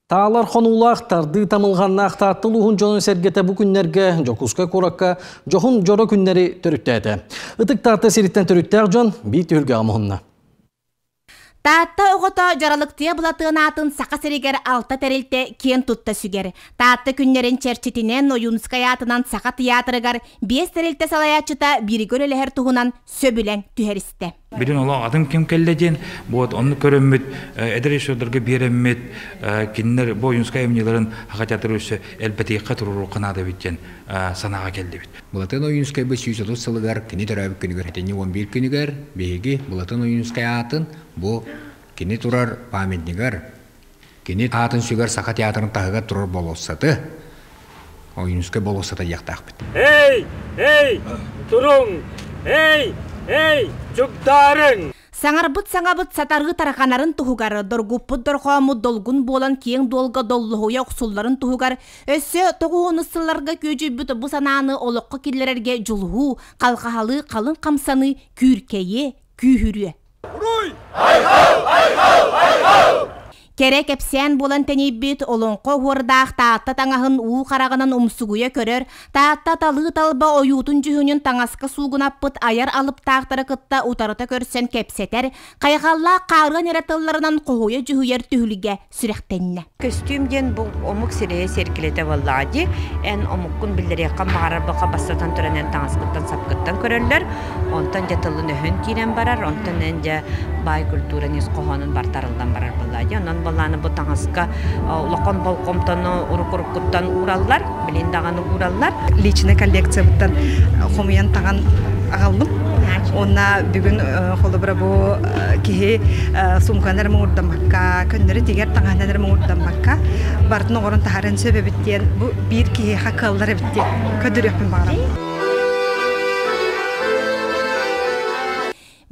Таалар хонуулаах, тардыы тамылҕаннаах Таатта улууһун дьонун-сэргэтэ бу күннэргэ Дьокуускай куоракка дьоһун дьоро күннэри төрүттээтэ. Ытык Таатта сириттэн төрүттээх дьон биир түһүлгэҕэ муһунна. Таатта оҕото Дьаралыктыйа Былатыан аатын Саха сиригэр алта тэрилтэ киэн тутта сүгэр. Таатта күннэрин чэрчитинэн Ойуунускай аатынан Саха тыйаатырыгар биэс тэрилтэ салайааччыта бииргэ үлэлэһэр туһунан сөбүлэҥ түһэристэ. Билин олох атын ким кэллэ диэн, вот онну көрөммүт, эдэр режиссердарга биэрэммит, кинилэр бу Ойуунскай айымньыларын Саха театры өссө элбэтиэххэ туруоруохха наада эбит диэн санааҕа кэллибит. Былатыан Ойуунскайбыт 130 сылыгар кини төрөөбүт күнүгэр сэтинньи 11 күнүгэр биһиги Былатыан Ойуунскай аатын бу кини турар памятнигар, кини аатын сүгэр Саха театрын таһыгар турар болуоссаты Ойуунускай болуоссата диэхтээхпит. Эй! Эй! Туруҥ! Эй! Эй! Чугдаарыҥ! Саҥарбыт саҥабыт сатарыы тарҕанарын туһугар, доргуппут дорҕооммут долгун буолан киэҥ дуолга доллоһуйа охсулларын туһугар, өссө тоҕуһунус сылларга күөдьүйбүт бу санааны олоххо киллэрэргэ дьулуһуу, халҕаһалыы халыҥ хамсаныы күүркэйиэ, күүһүрүө. Уруй! Айхал! Айхал! Айхал! Кэрэ кэпсээн буолан тэнийбит олоҥхо оһуордаах Таатта таҥаһын уу хараҕынан умсугуйа көрөр, Таатта талыы-талба ойуутун-дьүһүнүн таҥаска суугунаппыт айар алыптаахтары кытта утарыта көрсөн кэпсэтэр, хайҕаллаах хаарыан эрэ тылларынан хоһуйа дьүһүйэр түһүлгэ сүрэхтэннэ. Көстүүм диэн бу омук сирэйэ сиэркилэтэ буоллаҕа дии. Эн омуккун биллэриэххин баҕарар баха бастатан туран эн таҥаскыттан-сапкыттан көрөллөр. Онтон дьэ тылын-өһүн киирэн барар, онтон эн дьэ баай культураны ис хоһоонун бартарыллан барар буоллаҕа дии. Онон буоллаҕына бу таҥаска улахан болҕомтону урук-уруккуттан уураллар, билин даҕаны уураллар. Личный коллекциябыттан хомуйан таҥан аҕаллым. Уонна бүгүн холобура бу киһи суумканы эрэ муҥурдаммакка, көннөрү тигэр таҥаһынан эрэ муҥурдаммакка, барытын оҥорон таһааран сөп эбит диэн бу биир киһиэхэ кыаллар эбит диэн көрдөрүөхпүн баҕарабын.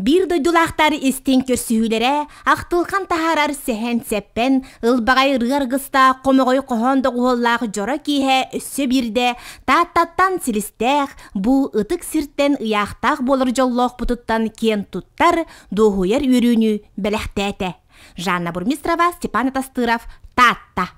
Биир дойдулаахтар истиҥ көрсүһүүлэрэ, ахтылхан таһаарар сэһэн-сэппэн, ылбаҕай ырыа аргыстаах, хомоҕой хоһоон доҕуһуоллаах дьоро киэһэ өссө биирдэ Тааттаттан силистээх, бу ытык сиртэн ыйаахтаах буолар дьоллоохпутуттан киэн туттар, дуоһуйар үөрүүнү бэлэхтээтэ. Жанна Бурмистрова, Степан Атастыров, Таатта.